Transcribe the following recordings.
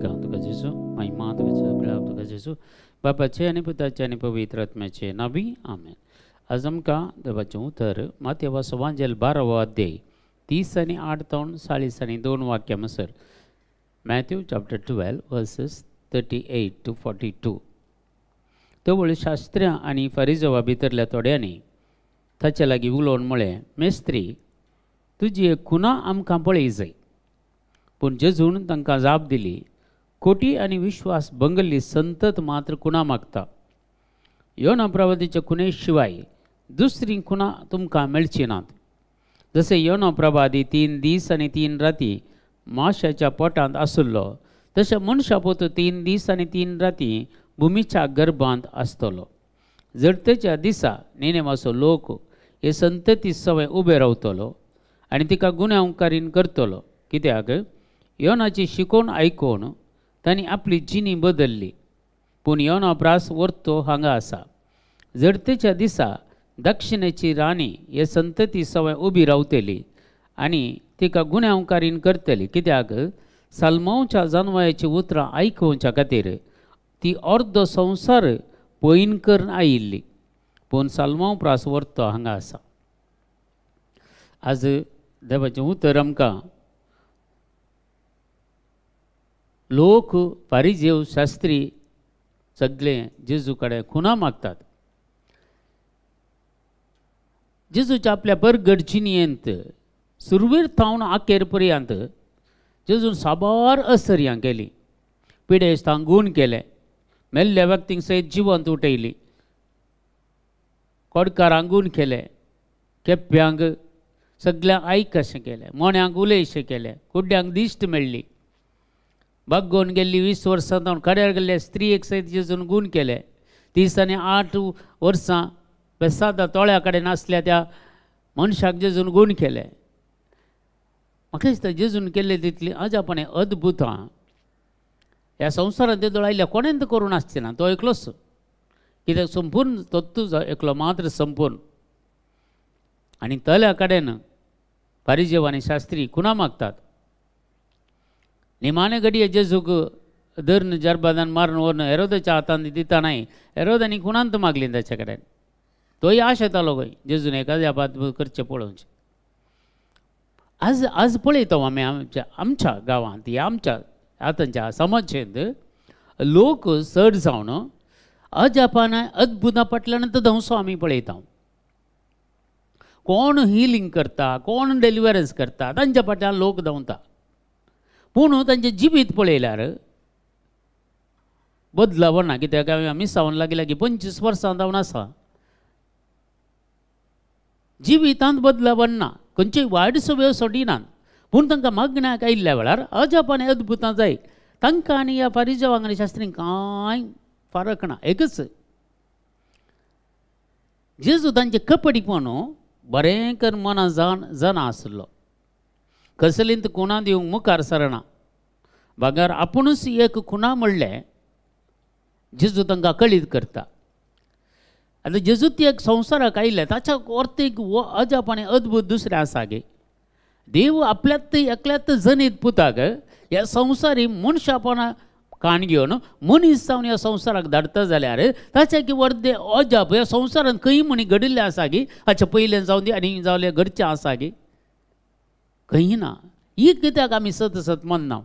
स्वर्गांत तुका जेजू महिमा तुका सगळ्या तुका जेजू बापाचे आनी पुताचे आनी पवित्र आत्म्याचे नावी आमेन. आज आमकां देवाचें उतर मातेवा वांजेल 12वो अध्याय 30 आनी 8 तावन 40 आनी 2 वाक्यां म्हणसर Matthew chapter 12 verses 38 to 42. तवळ शास्त्र्यां आनी फारिजवा भितरल्या थोड्यांनी ताचे लागीं उलोवन म्हळें, मेस्त्री, तुजी एक खुना आमकां पळय जाय. पूण जेजून तांकां जाप दिली, खोटी आनी विश्वास भंगल्ली संतत मात्र खुणा मागता. योना प्रवादीच्या खुणे शिवाय दुसरी खुणा तुमकां मेळची नात. जशें योना प्रवादी 3 दीस आनी 3 राती माशाच्या पोटांत आशिल्लो, तशें मनशा पोतू 3 दीस आनी 3 राती भुमीच्या गर्भांत आसतलो. जडतेच्या दिसा नेनेवाचो लोक हे संतती सवय उबे रावतलो आनी तिका गुन्यांवकारीन करतलो. कित्याक योनाची शिकोवन आयकून तांणी आपली जिणी बदल्ली. पूण योना प्रास वर्तो हांगा आसा. जडतेच्या दिसा दक्षिणेची राणी हे संतती सवय उबी रावतली आनी तिका गुन्यांवकारीन करतली. कित्याक साल्मांवच्या जानवयाची उतरां आयकुवच्या खातीर ती अर्दो संवसार पयन करून आयिल्ली. पूण साल्मांव प्रास वर्तो हांगा आसा. आज देवाचें उतर आमकां लोक फारिजेव शास्त्री सगळे जेजू कडेन खुणा मागतात. जेजूच्या आपल्या बरगड जिणेंत सुरवेर थावन आखेर पर्यंत जेजून साबार असर्यां केली. पिडेस्तांक गूण केले, मेल्ल्या व्यक्तींक सयत जिवंत उठयली, कोडकारांक गूण केले, केप्यांक सगळ्यांक आयक अशें केलें, मोण्यांक उलयशें केलें, कुड्ड्यांक दिश्ट मेळ्ळी, बागोवन गेल्ली 20 वर्सां जावन कड्यार गेल्ल्या स्त्रियेक सयत जेजून गूण केले. 30 आनी 8 वर्सां बेसादा तोळ्या कडेन आसल्या त्या मनशाक जेजून गूण केले. म्हाका दिसता जेजून केल्ले तितली अजापणे अद्भुतां ह्या संवसारांत तेदोळ आयिल्ल्या कोणेंत करूं आसचें ना. तो एकलोच, कित्याक संपूर्ण तत्तू एकलो मात्र संपूर्ण. आनी तल्या कडेन फारिजेव आनी शास्त्री खुणा मागतात. निमाणे घडये जेजूक धरून जरबादान मारून व्हरून हेरोदाच्या हातान दिता नाय, हेरोदांनी खुणांत मागली ताच्या कडेन. तोय आश येतालो खंय जेजून एखाद्या बात करचें पळोवचें. आज आज पळयता आमी आमच्या आमच्या गांवांत ह्या आमच्या आतांच्या समाजेंत लोक चड जावन अजापान अद्भुतां फाटल्यान धंसो आमी पळयता. कोण हिलींग करता, कोण डिलिवरन्स करता, तांच्या फाटल्यान लोक धांवता. पूण तांचें जिवीत पळयल्यार बदलाव ना. कित्याक आमी सावन लागीं लागीं 25 वर्सां जावन आसा, जिवितांत बदलाव ना, खंयच्योय वायट सवयो सोडिनात. पूण तांकां मागण्याक आयिल्ल्या वेळार अजाप आनी अद्भुतां जाय. तांकां आनी ह्या फारिजेवांक आनी शास्त्रींक कांय फरक ना, एकच. जेजू तांचें कपडीपण बरें करून मनां जाणा आसलो. कसलींत खुणा दिवंक मुखार सरना, बगर आपुणूच एक खुणा म्हणलें जेजू तांकां कळीत करता. आतां जेजू ती एक संवसाराक आयिल्लें ताच्या अर्थ एक अजाप आनी अद्भूत दुसरें आसा गे. देव आपल्यात एकल्यात जनीत पुताक ह्या संवसारी मनशापणा काण घेवन मनीस जावन ह्या संवसाराक धाडटा जाल्यार ताच्या की वर्दे अजाप ह्या संवसारांत खंय म्हणी घडिल्लें आसा गी, हाचे पयलें जावन दी आनी जावलें घडचें आसा गी, खंय ना. ही कित्याक आमी सत सत मानना?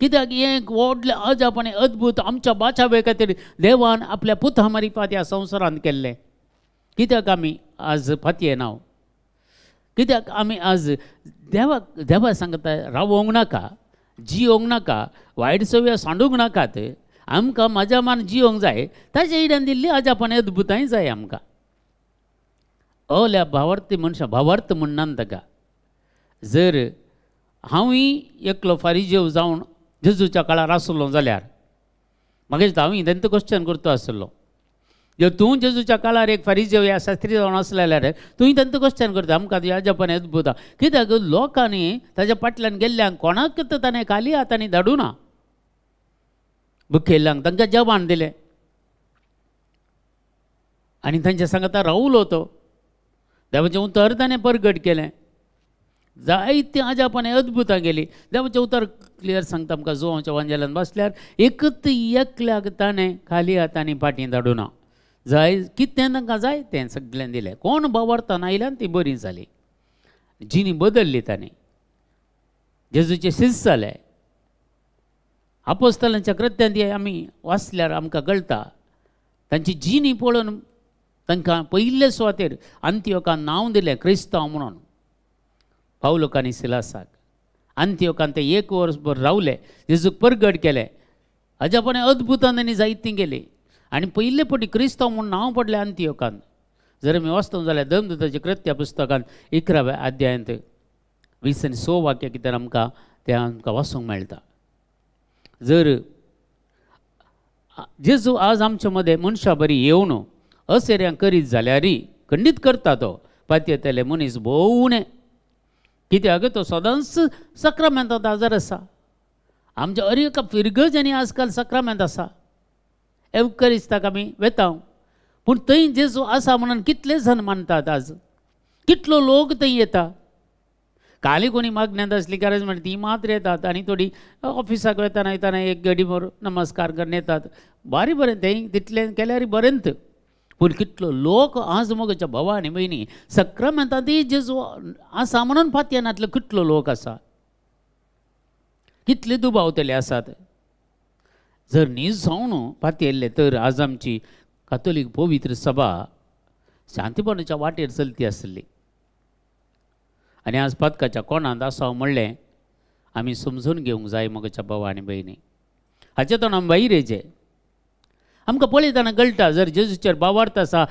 कित्याक हें एक व्हडलें अजाप आनी अद्भूत आमच्या बाचावे खातीर देवान आपल्या पुता मारिफात ह्या संवसारांत केल्लें. कित्याक आमी आज फातयेना? कित्याक आमी आज देवाक देवा सांगता रावोंक नाका, जियोंक नाका, वायट सवय सांडूंक नाकात, आमकां म्हाज्या मान जियोंक जाय. ताच्या इड्यान दिल्ली अजाप आनी अद्भुतांय जाय आमकां. अल्या भावार्थी मनशां भावार्थ म्हणनात ताका. जर हांवूय एकलो फारिजेव जावन जेजूच्या काळार आसलो जाल्यार म्हाका दिसता हांवूय तेंचो क्वेश्चन करता आसलो. जर तूं जेजूच्या काळार एक फारिजेव ह्या शास्त्री जावन आसले जाल्यार तूंय तेंचो क्वेश्चन करता आमकां अजाप आनी अद्भुतां. कित्याक लोकांनी ताच्या फाटल्यान गेल्ल्यांक कोणाक तर ताणें खाली हातांनी धाडूं ना. भुकेल्ल्यांक तांकां जेवण दिलें आनी तांच्या सांगता रावलो तो. देवाचें उतर ताणें परगट केलें. जायतीं अजापां अद्भुतां गेली. देवाचें उतर क्लियर सांगता आमकां जुवांच्या वांजेलान बसल्यार एकच एकल्याक ताणें खाली हातांनी फाटीं धाडुना. जाय कितें तांकां जाय तें सगळें दिलें. कोण बावरताना आयल्यान ती बरी जाली, जिणी बदल्ली ताणें. जेजूचे शिस्त जाले. आपोस्तलांच्या कृत्यांत आमी वाचल्यार आमकां कळटा तांची जिणी पळोवन तांकां पयले सुवातेर अंत्योकान नांव दिलें क्रिस्तांव म्हणून, पावलोक आनी सिलासाक. अंत्योकान ते एक वर्सभर रावले, जेजूक परगट केले, अजापाने अद्भुतान तांणी जायतीं गेली आनी पयले पटी क्रिस्तांव म्हूण नांव पडलें अंत्योकान. जर आमी वाचतले जाल्यार धर्मदूताच्या कृत्या पुस्तकान 11व्या अध्यायांत 20 आनी 6 वाक्य कितें आमकां तें आमकां वाचूंक मेळटा. जर जेजू आज आमच्या मदें मनशा बरी येवन असेऱ्यां करीत जाल्यार खंडीत करता तो पातयेतले मनीस भोव उणें. कित्याक तो सदांच सक्रामेंतांत हाजर आसा. आमच्या अरे एका फिरगजांनी आजकाल सक्रामेंत आसा, एवकरिस्ताक आमी वेता, पूण थंय जेजू आसा म्हणून कितले जण मानतात आज, कितलो लोक थंय येता. काली कोणी मागण्यांत आसली गरज म्हणटा ती मात्र येतात आनी थोडी ऑफिसाक वेताना येताना एक गडी भर नमस्कार करून येतात, बारी बरें तें तितलें केल्यार बरेंत. पूण कितलो लोक आज मोगाच्या भावा आनी भयणी सक्रामेंतांतूय जेजू आसा म्हणून फातयेनातलो कितलो लोक आसा, कितले दुबावतले आसात. जर न्हीज जावन पातयेल्ले तर आज आमची कातोलीक पवित्र सभा शांतीपणाच्या वाटेर चलती आसली. आनी आज पातकाच्या कोणांत आसा म्हणलें आमी समजून घेवंक जाय मोगाच्या भावा आनी भयणी. हाचे तोंड आमी भायर येयचें. आमकां पळयतना कळटा जर जेजूचेर बावार्थ आसा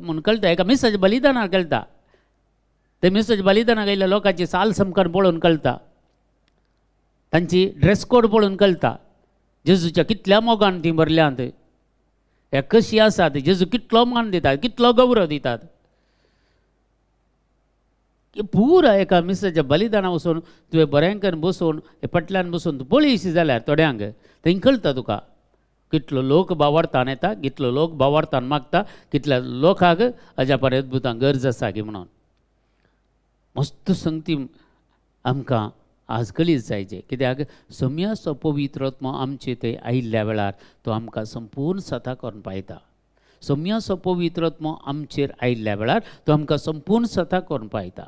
म्हूण कळटा, एका मिसाच्या बलिदानार कळटा, ते मिसाच्या बलिदानाक आयिल्ल्या लोकांची साल समकार पळोवन कळटा, तांची ड्रेस कोड पळोवन कळटा जेजूच्या कितल्या मोगान तीं भरल्यांत, हे कशी आसात, जेजू कितलो मान दितात, कितलो गौरव दितात. पुरा एका मिसाच्या बलिदाना वचून तुवें बऱ्यांकन बसून हे पटल्यान बसून तूं पळयशी जाल्यार थोड्यांक थंय कळटा तुका कितलो लोक बावार्थान येता, कितलो लोक बावार्थान मागता, कितल्या लोकांक अजापार अद्भुतां गरज आसा की म्हणून. मस्त संगती आमकां आज कळीत जायचे. कित्याक सम्याचो पवित्र आत्मो आमचे थंय आयिल्ल्या वेळार तो आमकां संपूर्ण सता करून पायता. सम्याचो पवित्र आत्मो आमचेर आयिल्ल्या वेळार तो आमकां संपूर्ण सता करून पायता.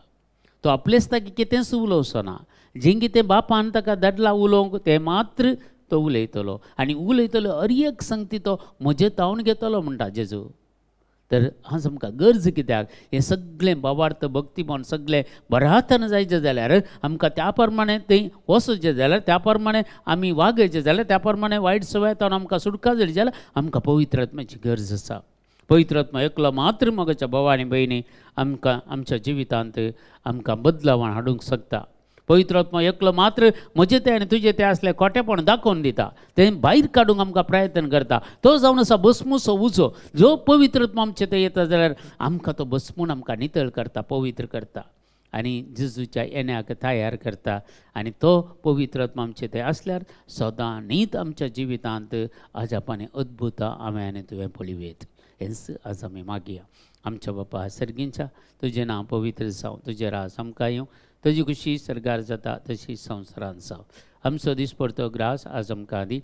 तो आपलेच ताका कितेंच उलोवचो ना, जें कितें बापान ताका धाडला उलोवंक तें मात्र तो उलयतलो आनी उलयतलो हर एक संगती तो म्हजें तावन घेतलो म्हणटा जेजू. तर आज आमकां गरज कित्याक हें सगळें बावार्थ भक्तीपण सगळें बऱ्या जायचें जाल्यार आमकां त्या प्रमाणे थंय वचचें जाल्यार त्या प्रमाणे आमी वागयचें जाल्यार त्या प्रमाणे वायट सवय तावन आमकां सुटका जाली जाल्यार आमकां पवित्र आत्म्याची गरज आसा. पवित्र आत्मा एकलो मात्र मोगाच्या भावा आनी भयणी आमकां आमच्या जिवितांत आमकां बदलावान हाडूंक शकता. पवित्र आत्मा एकलो मात्र म्हजें तें आनी तुजें तें आसलें खोटेपण दाखोवन दिता, तें भायर काडूंक आमकां प्रयत्न करता. तो जावन आसा भस्मूसो उजो. जो पवित्र आत्मा आमचे थंय येता जाल्यार आमकां तो भस्मून आमकां नितळ करता, पवित्र करता आनी जेजूच्या येण्याक तयार करता. आनी तो पवित्र आत्मा आमचे थंय आसल्यार सदां नीत आमच्या जिवितांत अजापाने अद्भुतां आमी आनी तुवें पळोवयेत. हेंच आज आमी मागया. आमच्या बापा सर्गींच्या तुजें नांव पवित्र जावं, तुजें राज आमकां येवं, तुजी खुशी सर्गार जाता तशी संवसारांत जावं. आमचो दिसपडतो ग्रास आज आमकां दी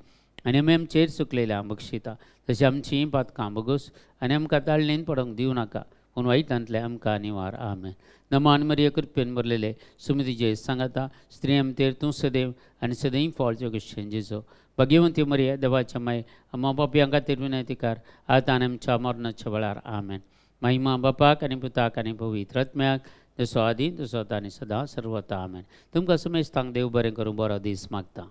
आनी आमी आमचेर चुकलेल्या बक्षिता तशी आमचीं पातकां बगोस आनी आमकां ताळणेन पडोवंक दिवं नाका, पूण वायटांतलें आमकां निवार. आमेन. नमान मरिया कृपेन भरलेले सुमतीचे सांगाता, स्त्री आमतेर तूं सदैव आनी सदैव फळचो क्रिश्चन जेजो. भाग्यवंती मरिया देवाच्या माय, आम्हा पापयां खातीर विनंती कर आतां आनी आमच्या मरणाच्या वेळार. आमेन. महिमा बापाक आनी पुताक आनी पवित्र आत्म्याक, जसो आदी तसो आतां आनी सदां सर्वता. आमेन. तुमकां सुमेस्तांक देव बरें करूं, बरो दीस मागता.